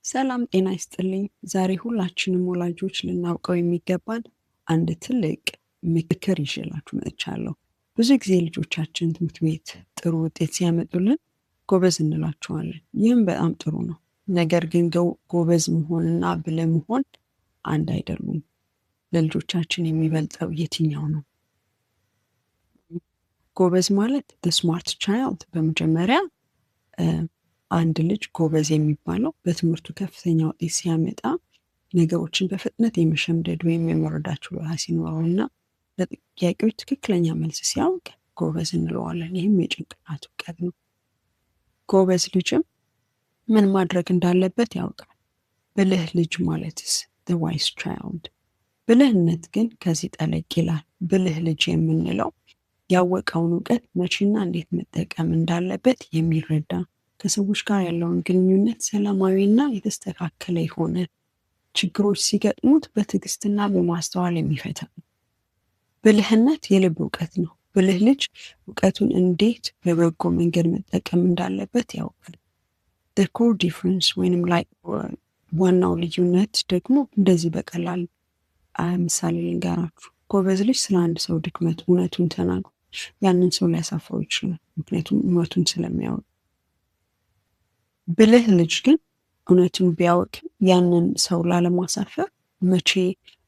ሰላም ጤና ይስጥልኝ። ዛሬ ሁላችንም ወላጆች ልናውቀው የሚገባን አንድ ትልቅ ምክር ይዤላችሁ መጥቻለሁ። ብዙ ጊዜ ልጆቻችን ትምህርት ቤት ጥሩ ውጤት ሲያመጡልን ጎበዝ እንላቸዋለን። ይህም በጣም ጥሩ ነው። ነገር ግን ጎበዝ መሆንና ብልህ መሆን አንድ አይደሉም። ለልጆቻችን የሚበልጠው የትኛው ነው? ጎበዝ ማለት smart child። በመጀመሪያ አንድ ልጅ ጎበዝ የሚባለው በትምህርቱ ከፍተኛ ውጤት ሲያመጣ፣ ነገሮችን በፍጥነት የመሸምደድ ወይም የመረዳት ችሎታ ሲኖረው እና ለጥያቄዎች ትክክለኛ መልስ ሲያውቅ ጎበዝ እንለዋለን። ይህም የጭንቅላት እውቀት ነው። ጎበዝ ልጅም ምን ማድረግ እንዳለበት ያውቃል። ብልህ ልጅ ማለትስ wise child። ብልህነት ግን ከዚህ ጠለቅ ይላል። ብልህ ልጅ የምንለው ያወቀውን እውቀት መቼና እንዴት መጠቀም እንዳለበት የሚረዳ፣ ከሰዎች ጋር ያለውን ግንኙነት ሰላማዊና የተስተካከለ የሆነ፣ ችግሮች ሲገጥሙት በትዕግስትና በማስተዋል የሚፈታ ነው። ብልህነት የልብ እውቀት ነው። ብልህ ልጅ እውቀቱን እንዴት በበጎ መንገድ መጠቀም እንዳለበት ያውቃል። Core difference ወይንም ላይ ዋናው ልዩነት ደግሞ እንደዚህ በቀላል ምሳሌ ልንገራችሁ። ጎበዝ ልጅ ስለ አንድ ሰው ድክመት እውነቱን ተናግሮ ያንን ሰው ሊያሳፍረው ይችላል፣ ምክንያቱም እውነቱን ስለሚያውቅ። ብልህ ልጅ ግን እውነቱን ቢያውቅ ያንን ሰው ላለማሳፈር መቼ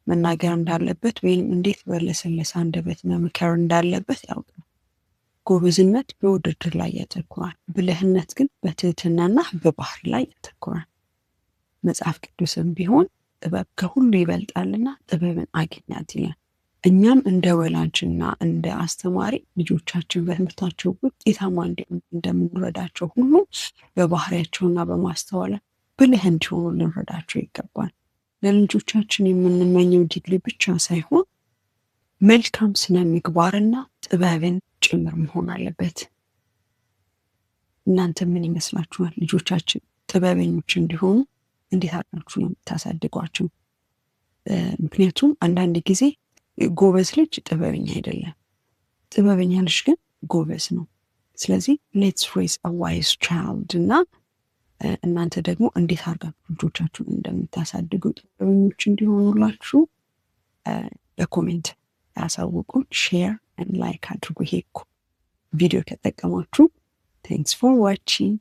መናገር እንዳለበት ወይም እንዴት በለሰለሰ አንደበት መምከር እንዳለበት ያውቃል። ጎበዝነት በውድድር ላይ ያተኩራል። ብልህነት ግን በትህትናና በባህሪ ላይ ያተኩራል። መጽሐፍ ቅዱስም ቢሆን ጥበብ ከሁሉ ይበልጣልና ጥበብን አግኛት ይላል። እኛም እንደ ወላጅና እንደ አስተማሪ ልጆቻችን በትምህርታቸው ውጤታማ እንዲሆኑ እንደምንረዳቸው ሁሉ በባህሪያቸውና በማስተዋል ብልህ እንዲሆኑ ልንረዳቸው ይገባል። ለልጆቻችን የምንመኘው ዲግሪ ብቻ ሳይሆን መልካም ስነ ምግባርና ጥበብን ጭምር መሆን አለበት። እናንተ ምን ይመስላችኋል? ልጆቻችን ጥበበኞች እንዲሆኑ እንዴት አድርጋችሁ ነው የምታሳድጓቸው? ምክንያቱም አንዳንድ ጊዜ ጎበዝ ልጅ ጥበበኛ አይደለም፣ ጥበበኛ ልጅ ግን ጎበዝ ነው። ስለዚህ let's raise a wise child። እና እናንተ ደግሞ እንዴት አድርጋችሁ ልጆቻችሁን እንደምታሳድጉ ጥበበኞች እንዲሆኑላችሁ በ comment ያሳውቁን። Share and like አድርጉ። ይሄ ቪዲዮ ከጠቀማችሁ። Thanks for watching.